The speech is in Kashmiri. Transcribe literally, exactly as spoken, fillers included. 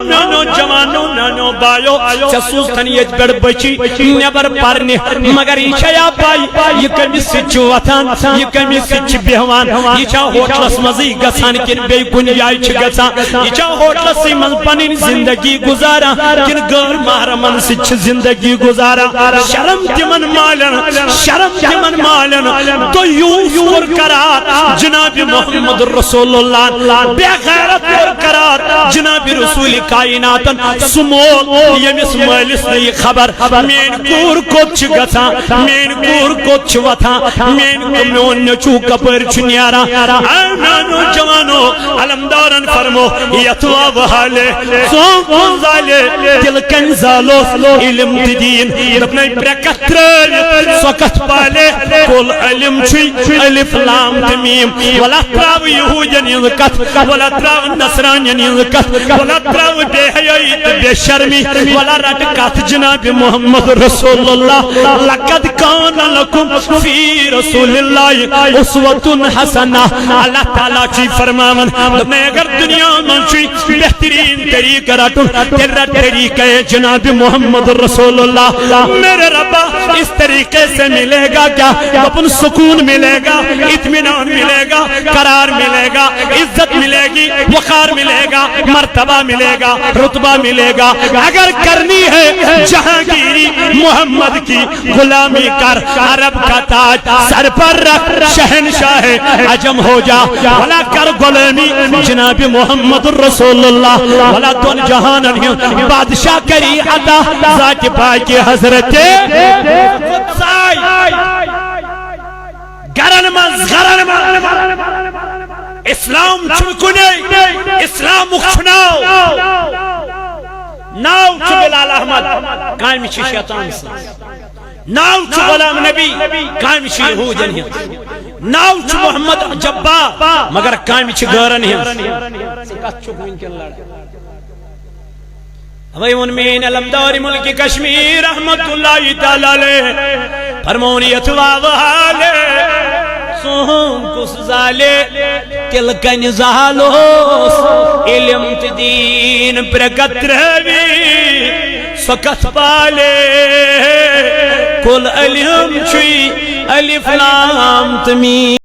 میانیو جوانو، میانیو بایو، ژےٚ سوٗزتھن ییٚتہِ پٮ۪ٹھ بچی نٮ۪بر پرنہِ، مگر یہِ چھےٚ یا پاے یہِ کٔمِس سۭتۍ چھِ وۄتھان، یہِ کٔمِس سۭتۍ چھِ بیٚہوان، یہِ چھا ہوٹلس منٛزٕے گژھان کِنہٕ بیٚیہِ کُنہِ جایہِ چھِ گژھان، یہِ چھا ہوٹلسٕے منٛز پنٕنۍ زندگی گُزاران کِنہٕ غٲر محرمن سۭتۍ چھِ زندگی گُزاران؟ شرم تِمن مالٮ۪ن، شرم تِمن مالٮ۪ن، دیوٗس کوٚر قرار جناب محمد رسول اللہ، بے غیرت کوٚر قرار جناب رسول کائناتن۔ سُہ مول ییٚمِس مٲلِس نہٕ یہِ خبر، میٲنۍ کوٗر کوٚت چھِ گژھان، میٲنۍ کوٗر کوٚت چھِ وۄتھان، میٲنۍ، میون نیٚچوٗ کپٲرۍ چھُ نیران۔ اے میانیو جوانو، علمدارن فرمو، یتھ واوٕ حالے، ژوٗنٛٹھ کُن زالے، تِلہٕ کنۍ زالوس علم تہٕ دیٖن۔ دوٚپنَے، ترٛےٚ کتھ ترٛٲوِتھ سۄ کتھ پالے، کُل علم چھُے الف لام تہٕ میٖم۔ ولا ترٛاو یہوٗدٮ۪ن ہٕنٛز کتھ، ولا ترٛاو نصرانٮ۪ن ہٕنٛز کتھ، ولا ترٛاو بے حیٲیی تہٕ بے شرمی، ولا رٹ کتھ جناب محمد رسول اللہ۔ لقد کان لکم فی رسول اللہ اسوۃ حسنہ۔ اللہ تعالیٰ چھُے فرماوان، دوٚپنَے، اگر دنیا منٛز چھُے بہترین طریقہ رٹن، تیٚلہِ رٹ طریقہ جناب محمد رسول اللہ۔ میرے ربا، اس طریقے سے ملے گا کیا؟ دوٚپُن، سکون ملے گا، اطمینان ملے گا، قرار ملے گا، عزت ملے گی، وقار ملے گا، مرتبہ ملے گا، رتبہ ملے گا۔ اگر کرنی ہے جہانگیری محمد کی، غلامی کر، عرب کا تاج سر پر رکھ، شہنشاہ عجم ہو جا، ولا کر غلامی جناب محمد رسول اللہ، ولا دون جہانن ہند بادشاہ کری عطا ذات پاک حضرت۔ گرن منٛز، گرن منٛز اسلام چھُنہٕ کُنے، اسلامُک چھُ ناو۔ ناو چھُ بلال احمد، کامہِ چھِ شیطان سٕنٛز۔ ناو چھُ غلام نبی، کامہِ چھِ یہوٗدٮ۪ن ہٕنٛز۔ ناو چھُ محمد جبار، مگر کامہِ چھِ غٲرن ہٕنٛز۔ ژٕ کتھ چھُکھ وٕنکٮ۪ن لڑان؟ اوے ووٚن میٲنۍ علمدار ملک کشمیر رحمت اللہ تعالیٰ علیہ، فرمون یتھ واوٕ حالے، سون کُس زالے، تِلہٕ کنہِ زالوس علم تہٕ دیٖن پرٛکت ترٛٲوِتھ سۄ کتھ پالے، کُل علم چھُے الف لام تہٕ میٖم۔